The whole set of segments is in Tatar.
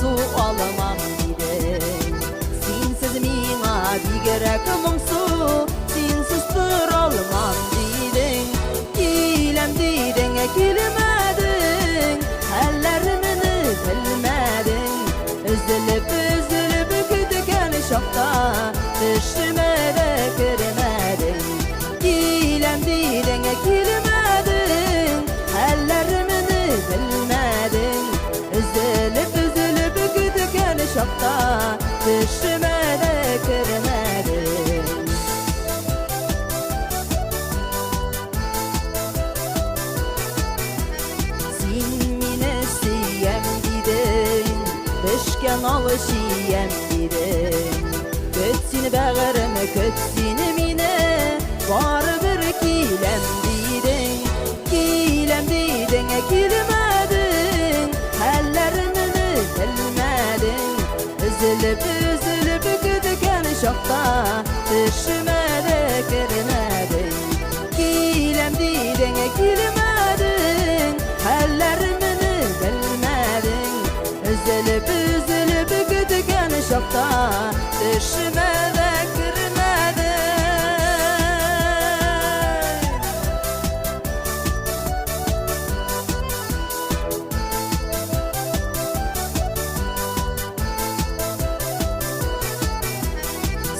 Алсу алмам дидең. Синсез миңа бигрәк моңсу, синсез торалмам дидең. Киләм дидең, килмәдең, хәлләремне белмәдең. Өзелеп, өзелеп көткән чакта, төшемә дә кермәдең. Киләм дидең, килмәдең, хәлләремне белмәдең. Өзелеп, өзелеп көткән чакта, төшемә дә кермәдең. Син мине сөям дидең, пешкән ал чиям дидең. Көт син, бәгырем, көт син мине, барыбер киләм дидең. Киләм дидең, килмәдең, хәлләремне белмәдең. Өзелеп, өзелеп көткән чакта, төшемә дә кермәдең. Киләм дидең, килмәдең, хәлләремне белмәдең. Өзелеп, өзелеп көткән чакта, төшемә дә кермәдең.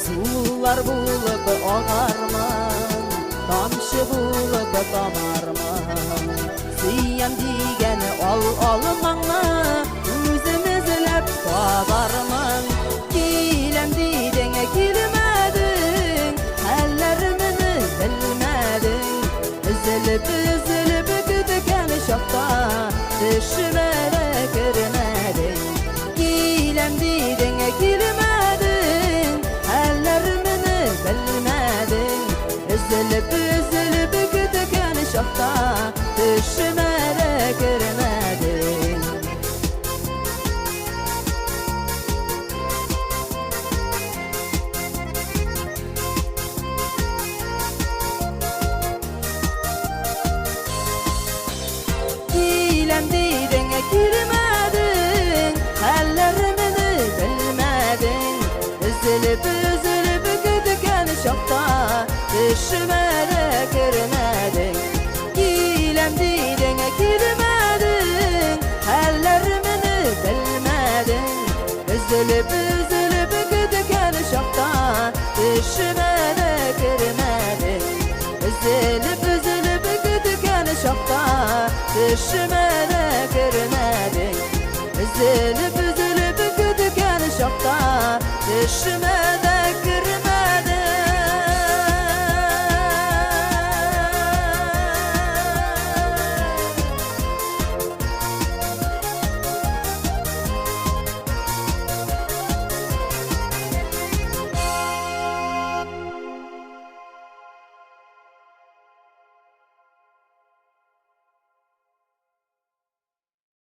Сулар булып агармын, тамчы булып тамармын. Сөям дигән ал алмаңны үзем эзләп табармын. Киләм дидең, килмәдең, хәлләремне белмәдең. Өзелеп, өзелеп көткән чакта, төшемә дә кермәдең. Киләм дидең, килмәдең, хәлләремне белмәдең. Өзелеп, өзелеп көткән чакта, төшемә дә кермәдең. Киләм дидең, килмәдең, хәлләремне белмәдең. Өзелеп, өзелеп көткән чакта, төшемә дә кермәдең. Киләм дидең, килмәдең, хәлләремне белмәдең. Өзелеп, өзелеп көткән чакта, төшемә дә кермәдең. Өзелеп, өзелеп көткән чакта, төшемә дә кермәдең. Өзелеп, өзелеп көткән чакта, төшемә